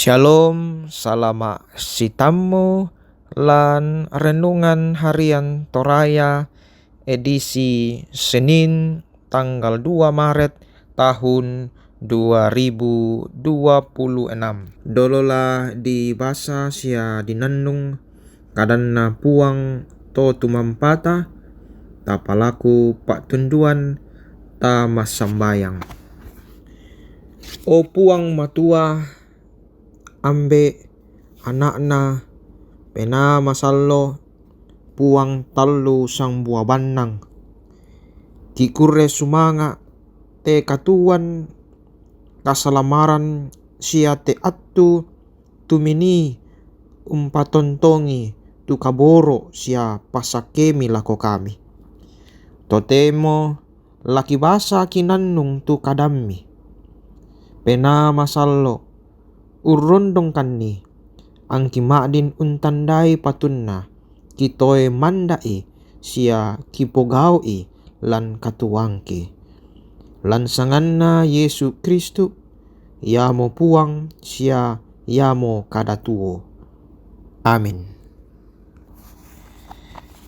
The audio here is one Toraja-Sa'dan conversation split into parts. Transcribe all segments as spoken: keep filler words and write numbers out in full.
Shalom, salama' sitammu lan Renungan Harian Toraya, edisi Senin, tanggal dua Maret tahun dua ribu dua puluh enam. Dolola dibasa sia dinennung kadanNa Puang to tumampata, tapalaku pa'tunduan, tamassambayang. O Puang Matua, Ambe', Ana'na, Penaa Masallo', Puang tallu sangbua bannang. Kikurre sumanga' te katuoan, kasalamaran sia te attu tuminii umpatontongi tu kaboro' sia passakkemi lako kami. Totemo lakibasa kinannung tu kadammi. Penaa Masallo', urrondongkanni, angki ma'din untandai patunna, kitoe manda'i sia kipogau'i lan katuoangki. Lan sanganNa Yesu Kristus, Iamo Puang sia Iamo Kada Tuo. Amin.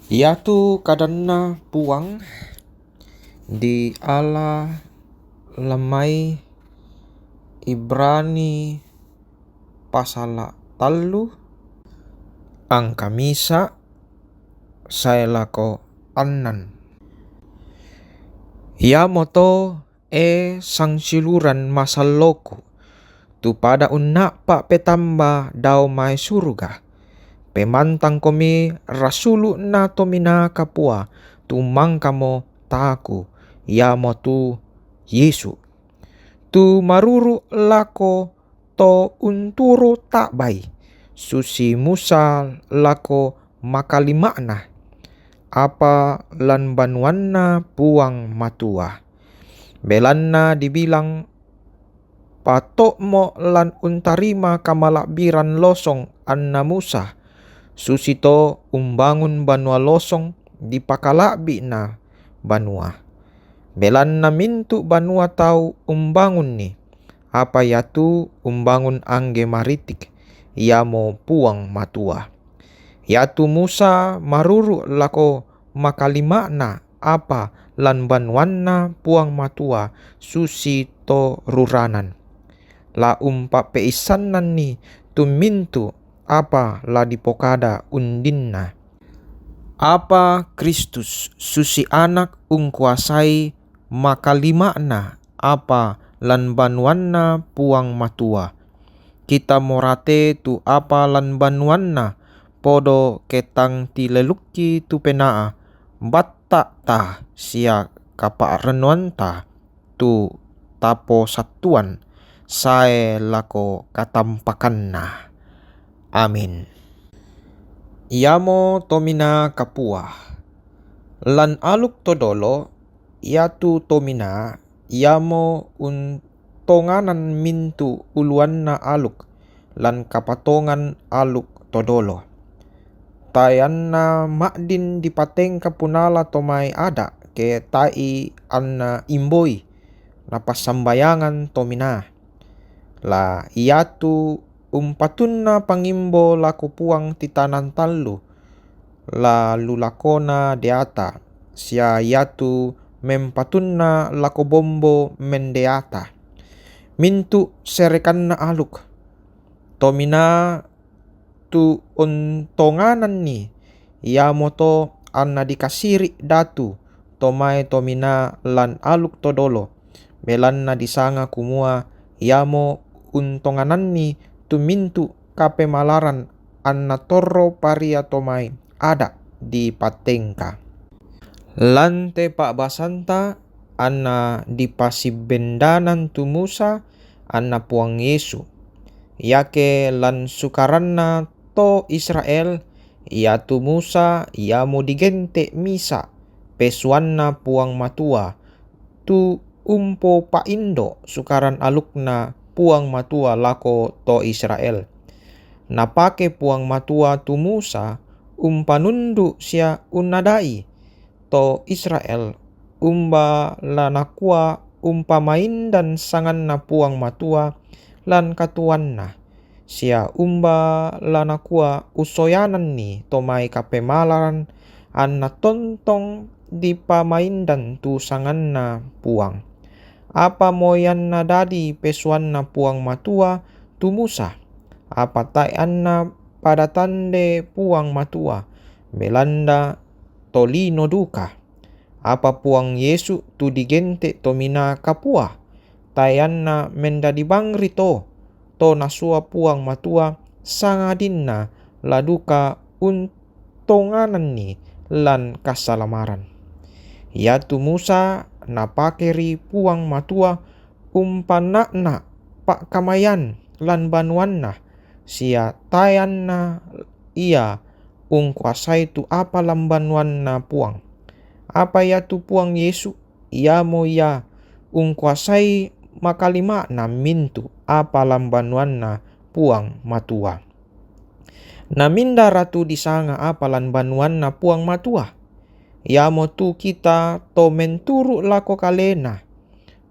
Iatu kadanNa Puang diala lan mai Ibrani pasala' tallu, angka misa' sae lako annan. Iamoto, e sangsiuluran masalloku, tu pada unna'pa' petamba dao mae suruga, pemantangkomi rasulu'na Tominaa Kapua, tu mangkamo taku, iamotu Yesu, tu maruru' lako to unturu' ta'bai, susi Musa lako makalima'na, apa lan banuanNa Puang Matua. Belanna dibilang, pato'mo lan untarima kamala'biran losong anna Musa, susito umbangun banua losong dipakala'bi'na banua. Belanna mintu' banua tau umbangunni, apa iatu umbangun angge maritik, iamo Puang Matua. Iatu Musa maruru' lako makalima'na, apa lan banuanNa Puang Matua susi to ruranan. La umpa'peissannanni tu mintu' apa la dipokada undinna. Apa Kristus susi Anak ungkuasai makalima'na apa lan banuanNa Puang Matua. Kita morate tu apa lan banuanNa, podo ke tang tilelukki tu penaa, batta'ta sia kapa'rennuanta tu taposattuan sae lako katampakanNa. Amin. Iamo Tominaa Kapua. Lan aluk to dolo, iatu Tominaa, iamo untonganan mintu' uluanna aluk, lan kapatongan aluk to dolo. Tae anna ma'din dipatengka punala to mai ada', ke tae'i anna imboi, napassambayangan Tominaa. La iatu umpatunna pangimbo lako Puang titanan tallu, la lulakona deata, sia iatu mempatunna lako bombo mendeata. Mintu' serekanna aluk. Tominaa tu ontongananni, iamoto anna dikasiri' datu to mai Tominaa lan aluk to dolo, belanna disanga kumua iamo untongananni tu mintu' kapemalaran anna torro paria to mai ada' dipatengka. Lan te pa'basanta anna dipasibbendanan tu Musa anna Puang Yesu, iake lan sukaranna to Israel, iatu Musa iamo digente' misa' pesuanna Puang Matua, tu umpopaindo' sukaran alukna Puang Matua lako to Israel. Napake Puang Matua tu Musa umpanundu' sia unnada'i to Israel, umba la nakua umpamaindan sanganna Puang Matua lan katuoanna. sia umba la nakua usoyananni to mai kapemalaran, anna tontong dipamaindan tu sanganNa Puang. Apa moyanna dadi pesuanna Puang Matua tu Musa, apa tae anna pada tande Puang Matua, melanda tolino duka. Apa Puang Yesu tu digente tomina kapua, tae anna mendadi bangri to, to nasua Puang Matua, sangadinna la duka untongananni lan kasalamaran. Iatu Musa napake ri Puang Matua umpanna'na pakkamayan lan banuanna, sia tae anna ia ungkuasai tu apa lan banuanna Puang. Apa iatu Puang Yesu, iamo ia ungkuasai makalima'na mintu apa lan banuanna Puang Matua. Namindara tu disanga apa lan banuanna Puang Matua? Iamotu kita to menturu lako Kalena,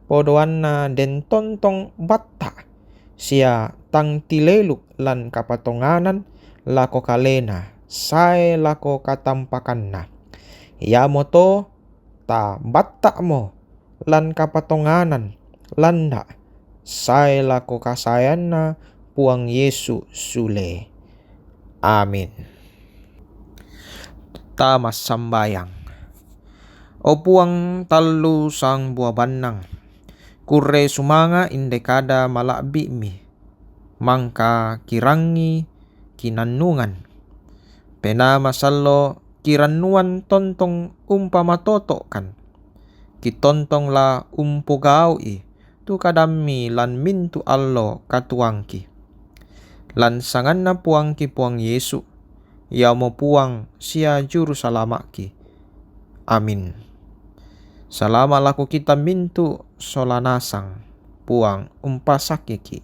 podoanna den tontong batta, sia tang tileluk lan kapatonganan lako Kalena, sae lako katampakanNa. Iamoto tabatta'mo lan kapatonganan landa, sae lako kasaeanNa Puang Yesu sule. Amin. Ta massambayang. O Puang, tallu sangbua bannang, kurre sumanga inde kada mala'bi'mi, mangka kirangi kinannungan. Penaa masallo kirannuan tontong umpamatoto'kan, kitontong la umpogau'i tu kadammi lan mintu allo katuoangki. Lan sanganNa Puangki Puang Yesu, iamo Puang sia Juru Salama'ki. Amin. Salama' lako kita mintu sola nasang, Puang umpasakkeki.